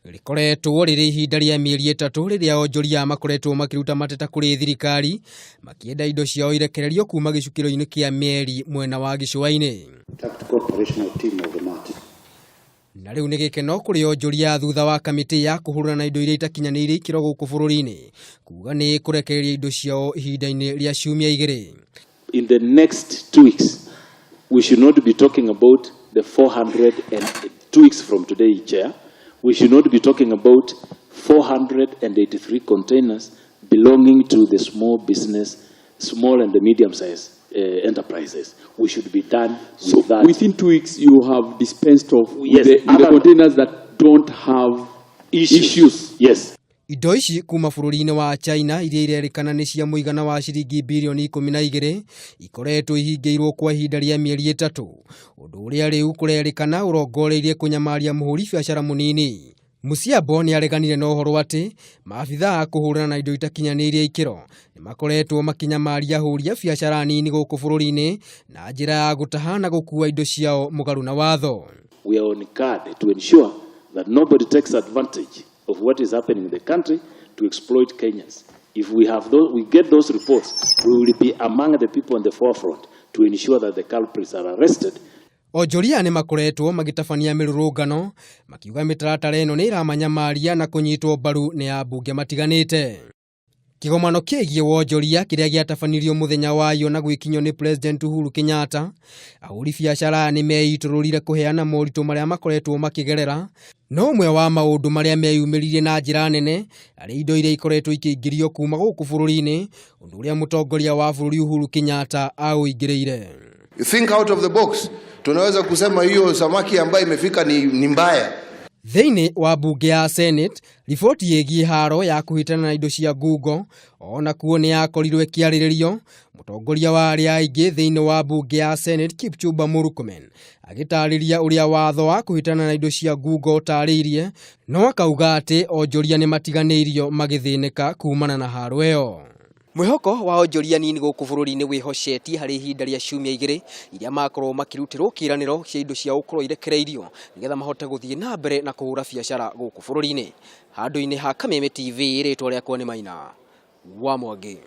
Rĩkoretwo rĩrĩ ihinda rĩa mĩeri 3 rĩrĩa onjoria makoretwo makĩruta mateta kũrĩ thirikari makĩenda indo ciao irekererio kuma gĩcukĩro-inĩ kĩa meri mwena wa gĩcũa-inĩ. Tactical operational team of the MAT. Na rĩu nĩ gĩkeno kũrĩ onjoria thutha wa kamĩtĩ ya kũhũrana na indo iria itakinyanĩirie ikĩro gũkũ bũrũri-inĩ kuga nĩ kũrekereria indo ciao ihinda-inĩ rĩa ciumia 2. In the next 2 weeks, we should not be talking about the 400 and 2 weeks from today, Chair, we should not be talking about 483 containers belonging to the small business, small and the medium-sized enterprises. We should be done So with that. Within 2 weeks, you have dispensed of Yes, with the containers that don't have Issues. issues. Yes. Indo ici kuma bũrũri-inĩ wa China iria irerĩkana nĩ cia mũigana wa ciringi birioni 12 ikoretwo ihingĩirwo kwa ihinda rĩa mĩeri 3, ũndũ ũrĩa rĩu kũrerĩkana ũrongoreirie kũnyamaria mũhũri biacara mũnini. Musiambo nĩ areganire na ũhoro atĩ maabithaa a kũhũrana na indo itakinyanĩirie ikĩro nĩ makoretwo makĩnyamaria ahũri a biacara nini gũkũ bũrũri-inĩ na njĩra ya gũtaha na gũkua indo ciao mũgarũ na watho. We are on guard to ensure that nobody takes advantage of what is happening in the country to exploit Kenyans. If we get those reports, we will be among the people on the forefront to ensure that the culprits are arrested. Onjoria nĩ makoretwo magĩtabania mĩrũrũngano makiuga mĩtaratara ĩno nĩ ĩramanyamaria na kũnyitwo mbaru nĩ ambunge matiganĩte. Kĩgomano kĩgiĩ wonjoria kĩrĩa gĩatabanirio mũthenya wayo na gwĩkinyio nĩ President Uhuru Kenyatta, ahũri biacara nĩ meitũrũrire kũheana moritũ marĩa makoretwo makĩgerera. No ũmwe wa maũndũ marĩa meyumĩririe na njĩra nene arĩ indo iria ikoretwo ikĩingĩrio kuma gũkũ bũrũri-inĩ, ũndũ ũrĩa mũtongoria wa bũrũri Uhuru Kenyatta aũingĩrĩire. You think out of the box. Tunaweza kusema hiyo samaki ambayo imefika ni mbaya. Thĩinĩ wa mbunge ya Senate, riboti ĩgiĩ haro ya kũhĩtana na indo cia ngungo ona kuo nĩ yakorirwo ĩkĩarĩrĩrio. Mũtongoria wa arĩa aingĩ thĩinĩ wa mbunge ya Senate Kipchumba Murkomen agĩtarĩria ũrĩa watho wa kũhĩtana na indo cia ngungo ũtarĩirie, no akauga atĩ onjoria nĩ matiganĩirio magĩthĩnĩka kumana na haro ĩyo. Mwĩhoko wa onjoria nini gũkũ bũrũri-inĩ wĩhocetie harĩ ihinda rĩa ciumia 2 iria makorwo makĩrutĩrwo kĩĩranĩro cia indo ciao gũkorwo irekereirio nĩgetha mahote gũthiĩ na mbere na kũhũra biacara gũkũ bũrũri-inĩ. Handũ-inĩ ha Kameme TV, rĩtwa rĩakwa nĩ Maina wa Mwangi.